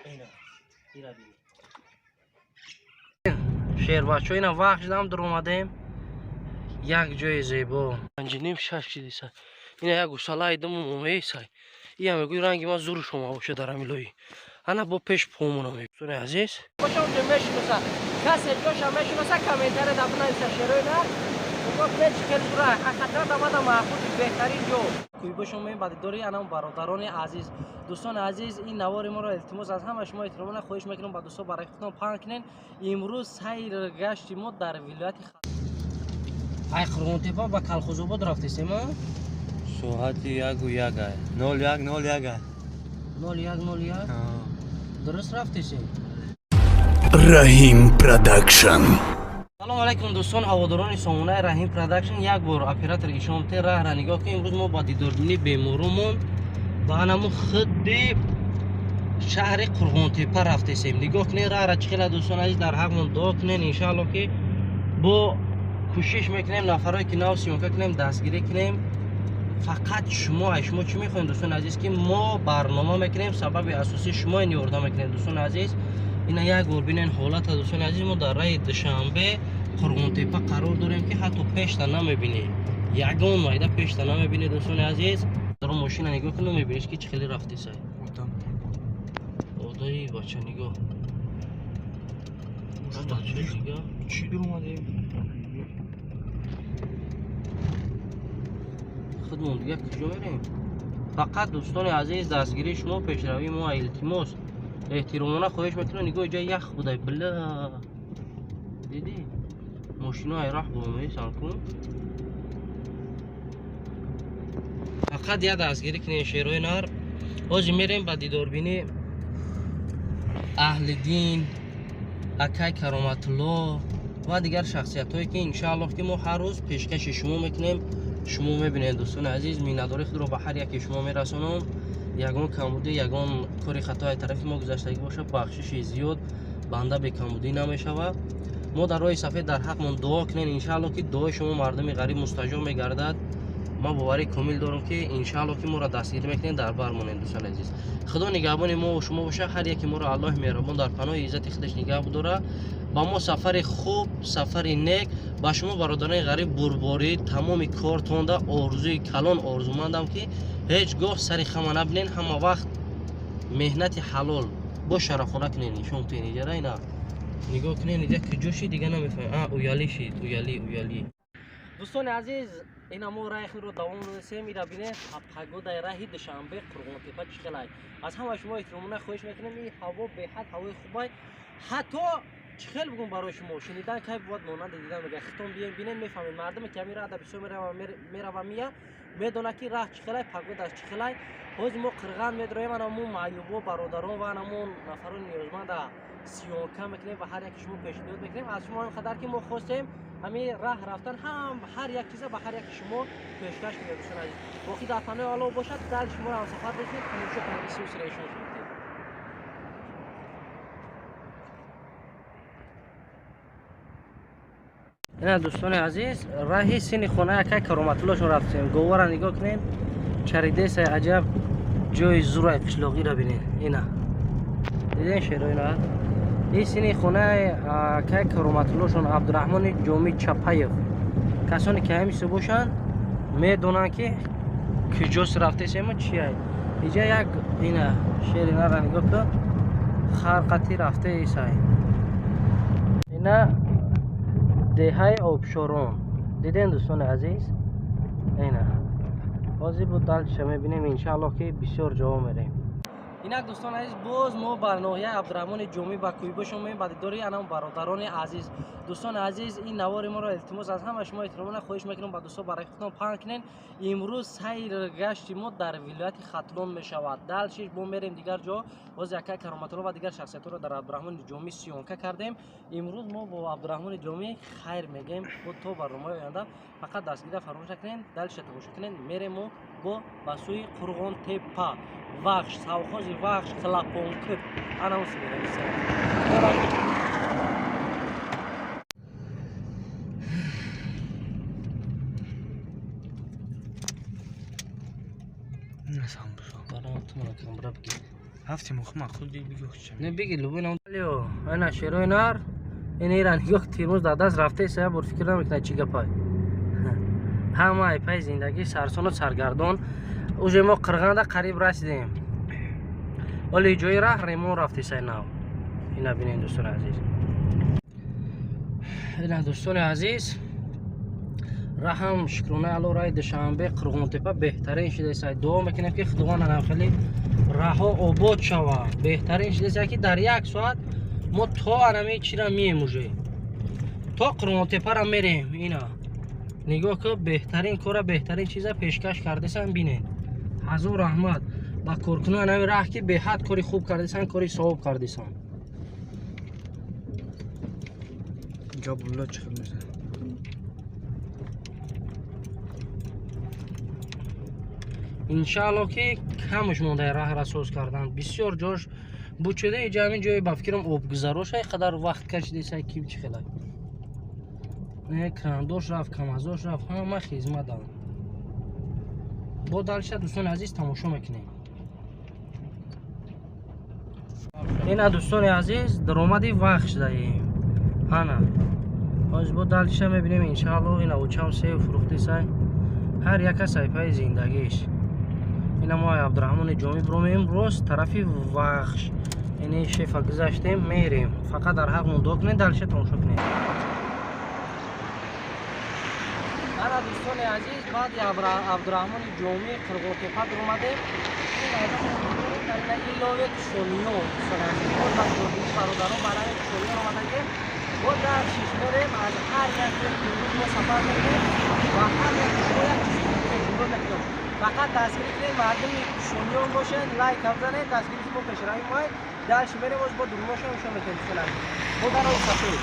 Ина ира бини. Шербачо ина вақт шудам дуромадем. Як ҷои зебо. 5:30 6 шидиса. Ина як гусалаи диму момеисай. Ия мегӯй ранги ман зур шума боша дар ҳамин лои. Ана бо пеш помона мегӯй. Азиз. Бошам ҷо мешиноса. Касе ҷоша мешиноса комментария да бинависа шерои нар. Нигоҳ чӣ хел зура. Ҳақиқатан дамада маъқул беҳтарин ҷо. Кӯйбошон меем ба дидори анам бародарони азиз. Дӯстони азиз, ин навори моро илтимос аз ҳама шумо эҳтиромона хоҳиш мекунам ба дӯстон барои худтон паҳн кунед. Имрӯз сайр гашти мо дар вилояти ай Қурғонтепа ба Калхозобод рафтесем, а? Соати 1:01. 01:01. 01:01? Дуруст рафтесем? Раҳим Продакшн. Салом алайкум дӯстон, ҳаводорони сомонаи Раҳим Продакшн. Як бор оператор ишомте раҳра нигоҳ кун. Имрӯз мо ба дидорбинии беморумон ба анаму худи шаҳри Қурғонтепа рафтесем. Нигоҳ кунед раҳра чӣ хела дӯстон азиз, дар ҳақмон дуо кунед иншаалло ки бо кӯшиш мекунем нафарое ки нав съёмка кунем, дастгирӣ кунем. Фақат шумо ай шумо чӣ мехоҳем дӯстони азиз, ки мо барнома мекунем, сабаби асосӣ шумо ин ёрдам мекунем дӯстони азиз. Ина як бор бинен ҳолата дӯстони азиз, мо дар раи Душанбе Қурғонтепа қарор дорем ки ҳатто пешта намебинӣ, ягон майда пешта намебинӣ дӯстони азиз. Дар мошина нигоҳ кун, намебиниш ки чӣ хеле рафтесай. Одаи бача нигоҳ. Бача нигоҳ. Чӣ дуромадем? Худмон дига куҷо мерем? Фақат дӯстони азиз, дастгирии шумо пешравии мо илтимос эҳтиромона хоҳиш мекунам. Нигоҳ ҷа ях будай, била дидӣ мошинои раҳ бомесан кун. Фақат я дастгирӣ кунед шерои нар. Ҳозир мерем ба дидорбинӣ аҳли дин, акай Кароматулло ва дигар шахсиятҳое ки иншааллоҳ ки мо ҳар рӯз пешкаши шумо мекунем. Шумо мебинед дӯстони азиз, миннатдории худро ба ҳар яке шумо мерасонам. Ягон камбудӣ, ягон кори хатои тарафи мо гузаштагӣ бошад, бахшиши зиёд, банда бекамбудӣ намешавад. Мо дар роҳи сафед дар ҳақмон дуо кунед иншааллоҳ ки дуои шумо мардуми ғариб мустаҷоб мегардад. Ман боварӣ комил дорам ки иншааллоҳ ки моро дастгирӣ мекунед, дар бар монед дӯстони азиз. Худо нигаҳбони мо ва шумо бошад. Ҳар яке моро Аллоҳи меҳрубон дар паноҳи иззати худаш нигаҳ бидорад. Ба мо сафари хуб, сафари нек, ба шумо бародарони ғариб бурборӣ, тамоми кортонда орзуи калон орзумандам ки ҳеҷ гоҳ сари хама набинен, ҳама вақт меҳнати ҳалол бо шарафона кунед. Нишон кунед иҷара ина нигоҳ кунед, иҷа куҷо шид дига намефаҳмем. А уялӣ шид, уялӣ, уялӣ. Дӯстони азиз, ина мо раҳи худро давом додем. Ира бинед пагодаи раҳи Душанбе Қурғонтепа чӣ хелай. Аз ҳама шумо эҳтиромона хоҳиш мекунем, ин ҳаво беҳад ҳавои хубай. Ҳатто чӣ хел бигӯм барои шумо, шунидан кай бувад монанди дидан мега. Хитон биёем бинед, мефаҳмед. Мардуме ки ҳамин раҳда бисёр мерава мия, медонад ки раҳ чӣ хелай, пагодаш чӣ хелай. Ҳозир мо Қирған медроем, ана мо маъюбо, бародарон ва ана мо нафарони ниёзманда съёмка мекунем ва ҳар яке шумо пешниҳод мекунем. Аз шумо ин қадар ки мо хостем ҳамин раҳ рафтан, ҳам ҳар як чиза ба ҳар яки шумо пешкаш кунем дӯстони азиз. Боқӣ дар паноҳи Аллоҳ бошад. Дал шуморо ҳамсафар бошед, тамошо кунед исусраишон шуд. Ина дӯстони азиз, раҳи сини хонаи акай Кароматуллошон рафтем. Говара нигоҳ кунед, чаридесай аҷаб ҷои зурай қишлоқиро бинед. Ина диден шерои на? Ин сини хонаи акай Кароматуллошон Абдураҳмони Ҷомӣ Чапаев. Касоне ки ҳамисо бошанд медонанд ки куҷос рафтесему чиай. Иҷа як ина шери нара нигоҳ кун, харқати рафтаесай. Ина деҳаи Обшорон. Диден дӯстони азиз? Ина ҳозир бо далча мебинем иншааллоҳ ки бисёр ҷо мерем. Инак дӯстони азиз, боз мо ба ноҳияи Абдураҳмони Ҷомӣ ба Кӯйбошон меем ба дидори анам бародарони азиз. Дӯстони азиз, ин навори моро илтимос аз ҳама шумо эҳтиромона хоҳиш мекунам ба дӯстон барои худтон паҳн кунед. Имрӯз сайр гашти мо дар вилояти Хатлон мешавад. Далшиш бо мерем дигар ҷо. Ҳозир акай Кароматулло ва дигар шахсиятҳоро дар Абдураҳмони Ҷомӣ съёмка кардем. Имрӯз мо бо Абдураҳмони Ҷомӣ хайр мегӯем то барномаи оянда. Фақат дастгирӣ фаромӯш накунед, далша тамошо кунед. Мерем мо бо ба сӯи Қурғонтепа, Вахш, совхози Вахш, Клапонкӯп. Ана он сӯ мерем. Самбуса. Барам тумана камера бигир. Ҳафти мух мақул ди бигӯ ча. Не биги любой нам. Алё, ана шерои нар. Ин ира нигоҳ тирмуз дар даст рафта иса бор фикр намекунад чӣ гапай. Ҳама ай пай зиндагӣ сарсону саргардон. Уже мо Қирғанда қариб расидем. Оли ҷои раҳ ремон рафтисай нав. Ина бинед дӯстони азиз. Ина дӯстони азиз, раҳам шукронаи Алло раҳи Душанбе Қурғонтепа беҳтарин шудааст. Дуо мекунем ки Худованд анам хеле раҳо обод шавад. Беҳтарин шудааст ки дар як соат мо то анами чира мием уже. То Қурғонтепара мерем. Ина нигоҳ кун, беҳтарин кора, беҳтарин чиза пешкаш кардасан, бинед. Ҳазор раҳмат ба коркунони анами раҳ ки беҳад кори хуб кардасан, кори савоб кардасан. Ҷобулло чӣ хел мешавад? Иншаалло ки камаш мондаи раҳра соз кардан. Бисёр ҷош бучуда иҷа ҳамин ҷои ба фикрам обгузароша қадар вақт кашидеса ким чӣ хелай. Не крандош рафт, камазош рафт, ҳама хизмат дам. Бо дальше дӯстони азиз тамошо мекунем. Ина дӯстони азиз даромади вақт шудаем. Ана ҳозир бо дальше мебинем иншаалло. Ина учам сев фурӯхтисай. Ҳар яка саҳифаи зиндагиш. Ина мо Абдураҳмони Ҷомӣ бромем рост тарафи Вахш. Ини шефа гузаштем, мерем. Фақат дар ҳақ мундо кунед, дальше тамошо кунед. Ана дӯстони азиз, баъди Абдураҳмони Ҷомӣ Қурғонтепа дуромадем. Ин илове Кушониён, дӯстони азиз. Боз ба ҷорбинӣ бародарон барои Кушониён омадагем. Боз дар шиш мерем, аз ҳар як ҷое ки имрӯз мо сафар мекунем ва ҳар як шумо як чизи хуб пешниҳод мекунем. Фақат дастгирӣ кунед, мардуми Кушониён бошед, лайк бизанед, дастгирии шумо пешравии мо. Дальше мерем, боз бо дуруношон нишон метем дӯстони азиз. Бо дар роҳи сафед.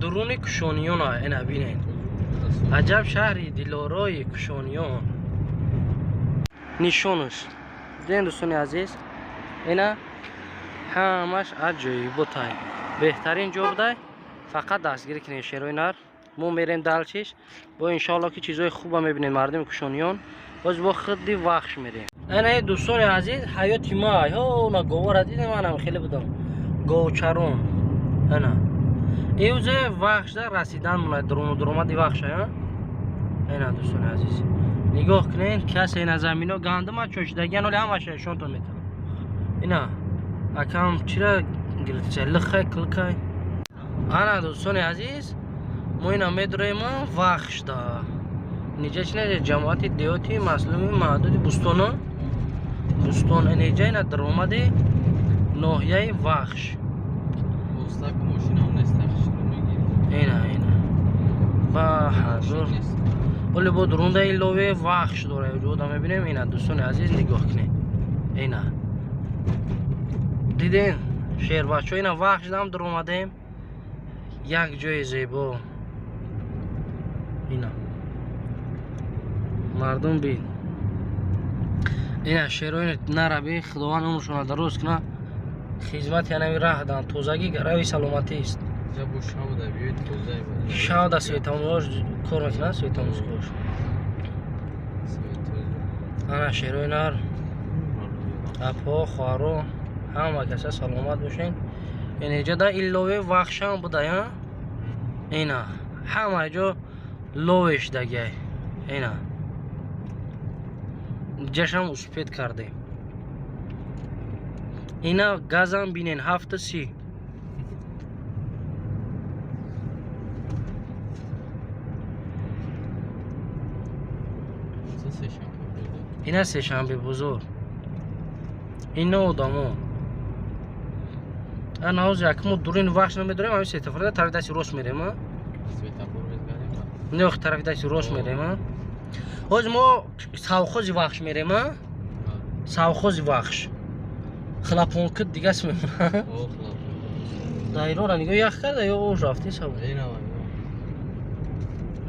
Дуруни Кушониён ина бинед. Аҷаб шаҳри дилорои Кушониён. Нишонаш. Дидем дӯстони азиз, ина ҳамаш аҷоиботай. Беҳтарин ҷо будай. Фақат дастгирӣ кунед шерои нар. Мо мерем далчиш. Бо иншоалло ки чизои хуба мебинем мардуми Кушониён. Боз бо худи Вахш мерем. Ина дӯстони азиз, ҳаёти ма. Ҳо, на говара дидем, манам хеле будам. Говчарон. Ина эвзе Вахшда расидан монад, дуромади Вахша, а? Ина дӯстони азиз, нигоҳ кунед, касе ина замино гандума чошидагиан, оли ҳамаша нишонтон метавон. Ина акам чира гирифтиса лихай килкай. Ана дӯстони азиз, мо ина медуроем Вахшда. Ниҷа чи не ҷамоати деҳоти маслуми маҳдуди Бӯстоно. Бӯстон ниҷа ина даромади ноҳияи Вахш. Ина ина ба ҳазор оли бо дурунда илове Вахш дора. Ҷода мебинем. Ина дӯстони азиз нигоҳ кунед. Ина дидем шербачо, ина Вахш дам дуромадем. Як ҷои зебо. Ина мардум бин. Ина шерои нараби, Худованд умршона дароз куна. Хизмати ҳанами раҳ дан, тозагӣ гарави саломатист. Шавда светомӯз кор мекунад, светомӯзкош. Ана шерои нар, апо, хоҳаро, ҳама каса саломат бошен. Инҷода илове Вахшам будай, а? Ина ҳама ҷо лове шудагиай. Ина ҷашам успед кардем. Ина газам бинен 7:30. Ина сешанбе бузург. Ина одамо. Ана ҳозир якмо дурин Вахш намедорем, ҳамин светофорда тарафи дасти рост мерем, а? Не, тарафи дасти рост мерем, а? Ҳозир мо совхози Вахш мерем, а? Совхози Вахш. Хлапонки дигас мемонад. Дайрора нигоҳ ях карда ё ош рафти саб.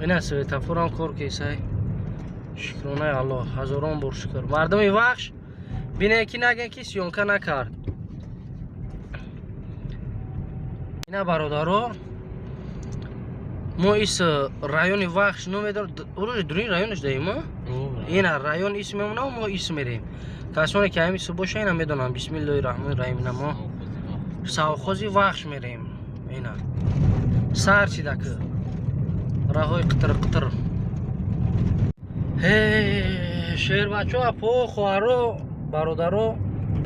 Ина светофорам кор кесай. Шукронаи Аллоҳ, ҳазорон бор шукр. Мардуми Вахш бинед ки нагӯянд ки съёмка накард. Ина бародаро, Мо ис райони Вахш номедорем. Уруҷи дуруни районаш даем, а? Ина район ис мемонам, мо ис мерем. Касоне ки ҳамин боша, ина медонам. Бисмиллоҳи раҳмони раҳим. Ина мо совхози Вахш мерем. Ина сар чида ки роҳҳои қитир қитир. Шербачо, апо, хоҳаро, бародаро,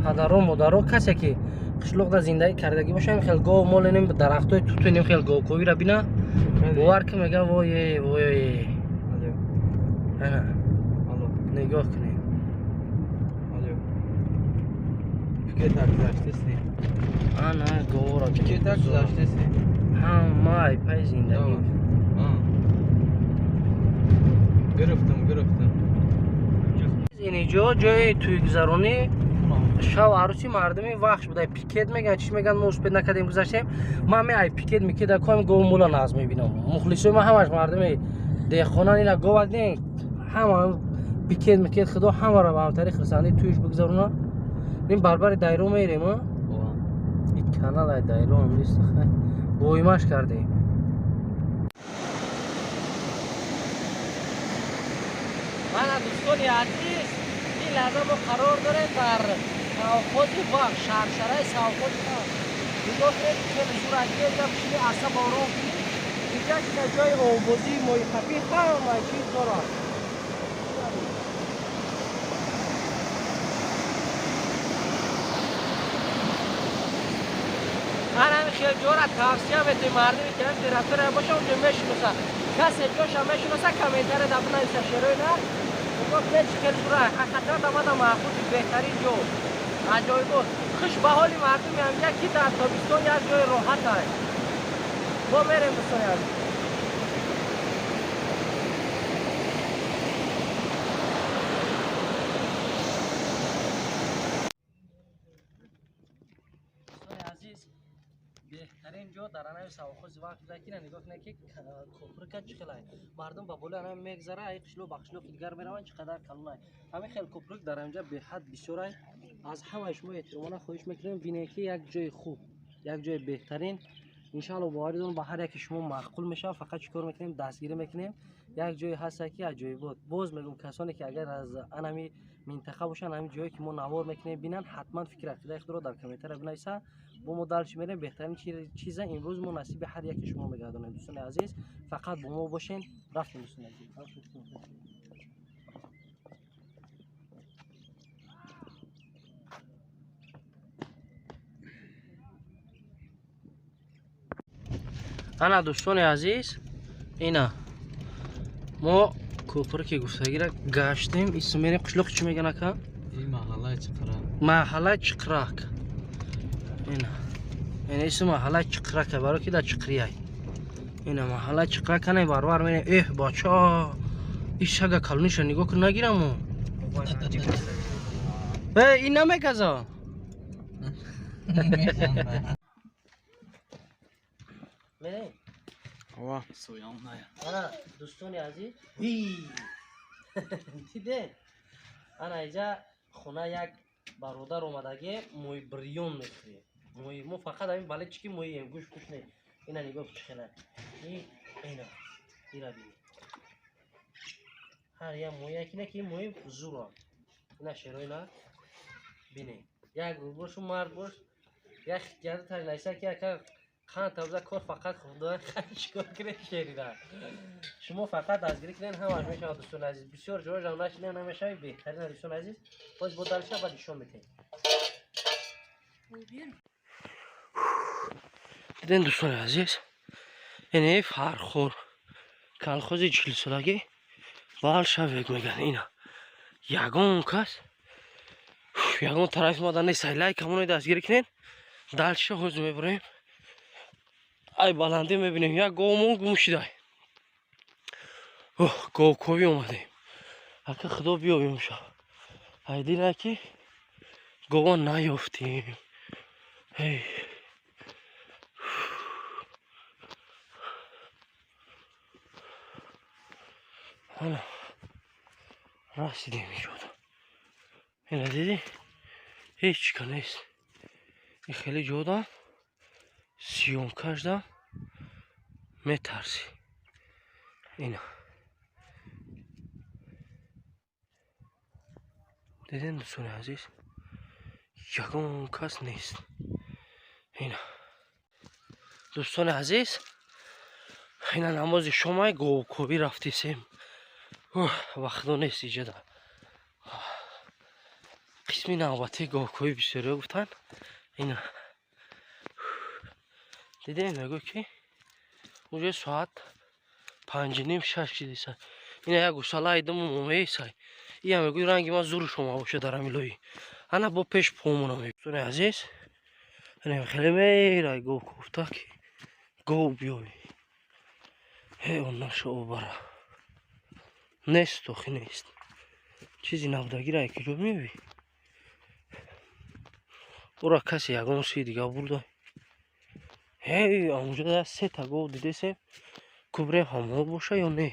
падаро, модаро, касе ки қишлоқда зиндагӣ кардагӣ боша, ин хел гов мол инем, дарахтои туту инем хел говковиро бина, бовар ки мега вое вое. Ана нигоҳ кунем. Ана говро ҳама айпаи зиндагӣ. Гирифтам. Ин ҷо ҷои тӯйгузаронӣ, шав арӯси мардуми Вахш буда. Пикет меган, чӣ меган, мо успед накардем, гузаштем. Ман ме ай пикет микет коем гов мула нағз мебинам. Мухлисои ман ҳамаш мардуми деҳқонан. Ина гова дидем, ҳама пикет микет. Худо ҳамаро ба ҳамтари хурсандӣ тӯйш бигузарона. Ин барбари дайро мерем, а? Ин канал ай дайро ҳам нест, хай. Боимаш кардем. Мана дӯстони азиз, ин лаҳза мо қарор дорем дар совхози Вахш, шаршараи совхози Вахш. Нигоҳ кунед, хеле зур агида пишини асаб ором кунӣ. Инҷа чида ҷои овбозӣ, моҳиқапӣ, ҳама чиз дорад. Ман ҳамин хел ҷора тавсия метавем мардуме ки ҳамин территория боша, онҷо мешиноса. Касе ҷоша мешиноса, комментария дар бинависа. Шерои нар, нигоҳ кунед, чӣ хел зура. Ҳақиқатан дамада маъқул, беҳтарин ҷо, аҷоибот. Хуш ба ҳоли мардуми ҳамҷа ки дар тобистон як ҷои роҳат аст. Мо мерем, дӯстони азиз. Дӯстони азиз, беҳтарин ҷо дар анави совхози Вахш буда, ки нигоҳ кунед, ки коприка чӣ хел ай. Мардум ба болои ана мегзара, ай қишлоқ ба қишлоқи дигар мераванд, чӣ қадар калон ай. Ҳамин хел коприк дар ҳамҷа беҳад бисёр ай. Аз ҳамаи шумо эҳтиромона хоҳиш мекунем, бинед ки як ҷои хуб, як ҷои беҳтарин. Иншаалло боварӣ дорам, ба ҳар яке шумо маъқул мешавад. Фақат чӣ кор мекунем? Дастгирӣ мекунем. Як ҷое ҳаста ки аҷоибот. Боз мегӯм, касоне ки агар аз анами минтақа бошанд, ҳамин ҷое ки мо навор мекунем бинанд, ҳатман фикр ақидаи худро дар комментария бинависанд. Бо мо дальше мерем. Беҳтарин чиза имрӯз мо насиби ҳар яке шумо мегардонем, дӯстони азиз. Фақат бо мо бошен. Рафтем, дӯстони азиз. Ана дӯстони азиз, ина мо кӯпур ки гуфтагира гаштем, исм мерем. Қишлоқ чӣ меган, ака? Ин маҳаллаи Чиқрак. Маҳаллаи Чиқрак. Ина ина исм маҳаллаи Чиқрака, барои ки дар Чиқрияй. Ина маҳаллаи Чиқрак. Ана барвар мерем. Эҳ, бача, ин шага калониша нигоҳ кун, нагираму. Э, ин намегаза. Мерем. Ова, соям ная. Ана дӯстони азиз, дидед, ана иҷа хона як бародар омадаге, мои бирён мехӯрем. Мои мо фақат ҳамин бале чӣ ки моием, гӯшт пӯш не. Ина нигоҳ чӣ хела. Ина ира бини. Ҳар як моя ки не ки мои зура. Ина шерои на бини. Як бошу мард бош, як хикоята тари нависа ки ака хан тавза кор фақат худо чикор кунед шерина. Шумо фақат дастгирӣ кунед, ҳамаш мешавад, дӯстони азиз. Бисёр ҷоҳо нашида намешавад, беҳтарин, дӯстони азиз. Боз бо дальше баъд нишон медиҳем. Диден, дӯстони азиз, ине Фархор колхози 40-солагӣ Балшавек меган. Ина ягон кас ягон тарафи мода нест. Лайк ҳамоно дастгирӣ кунед. Дальше ҳозир мебурем, ай баландӣ мебинем, як говмон гум шидай. Оҳ, говковӣ омадем, ака, худо биёбем шаб. Ай дила ки гова наёфтем. Эй, ана расидем иҷода. Ина дидӣ, ҳеҷ ка нест. Ин хеле ҷода съёмка шда метарсӣ. Ина диден, дӯстони азиз, ягон кас нест. Ина, дӯстони азиз, ина намози шомай, говкобӣ рафтисем, вақто нест. Иҷода қисми навбатии говкобӣ бисёриё гуфтанд. Ина дидем, мегӯ ки уже соат 5:30, 6 шидиса. Ина як гусала айдиму момеисай, ия мегӯй ранги ман зур шома боша дар ҳамилои ана бо пеш помона. Дӯстони азиз, хеле мерай гов кофта, ки гов биёй. Ҳе, он наша обара нест, охи нест. Чизи набудагира киҷо меёбӣ? Ура касе ягон си дига бурда. Ҳей, анҷода сета гов дидесем, кубрем, ҳамон боша ё не?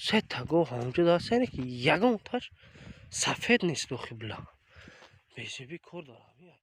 Сета гов ҳамонҷо дастане, ки ягонташ сафед нест. Охи, била, бесеби кор дорам.